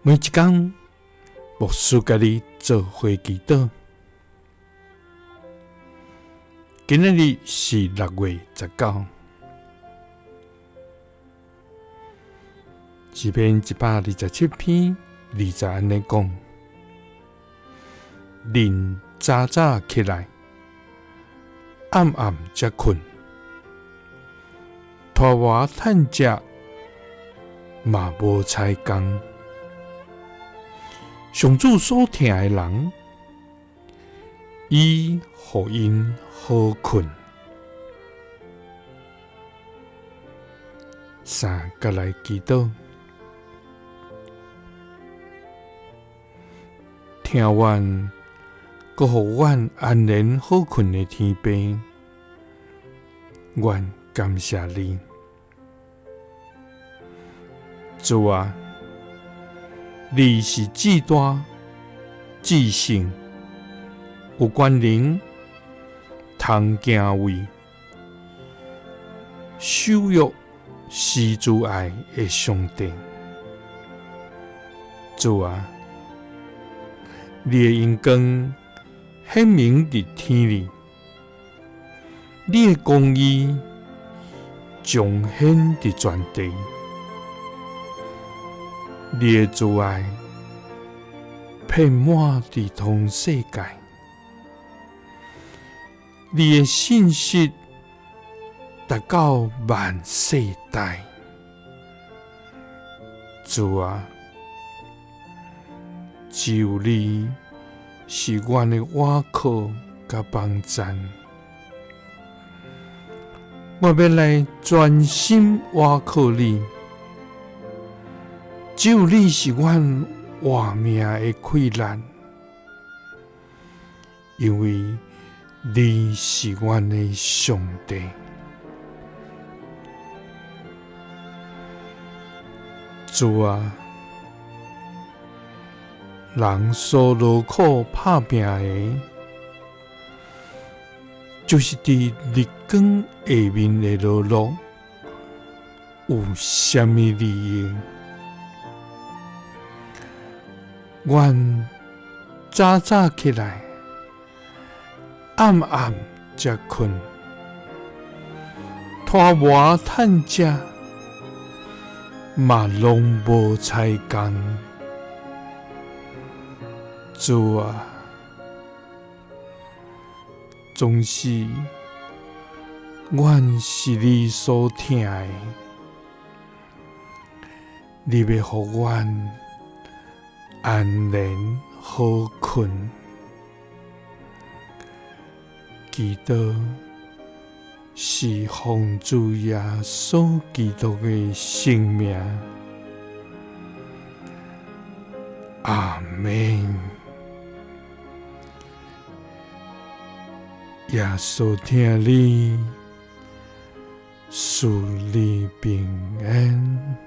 每一工，牧師佮你做伙祈禱。今仔日是6月19，詩篇127篇2節按呢講：人早早起來，暗暗才睏，拖磨趁食嘛無彩工。上主所疼的人，伊予𪜶好睏。三佮來祈禱，疼阮，閣予阮安然好睏的天父，阮感謝你，主啊！你是至大、至聖、有權能、通敬畏、守約、施慈愛的上帝。主啊，你的榮光顯明佇天裡，你的公義彰顯佇全地。你的慈愛遍滿佇通世界，你的信實達到萬世代。主啊，只有你是阮的倚靠佮幫贊，我欲來專心倚靠你。只有你是阮活命的氣力，因為你是阮的上帝。主啊，人所勞苦拍拚的，就是佇日光下面的勞碌，有啥物利益？阮早早起來，暗暗才睏，拖磨趁食嘛攏無彩工。主啊，總是阮是你所疼的，你欲予阮安然好睏，祈禱是奉主耶穌基督的聖名，阿們。耶穌疼你，賜你平安。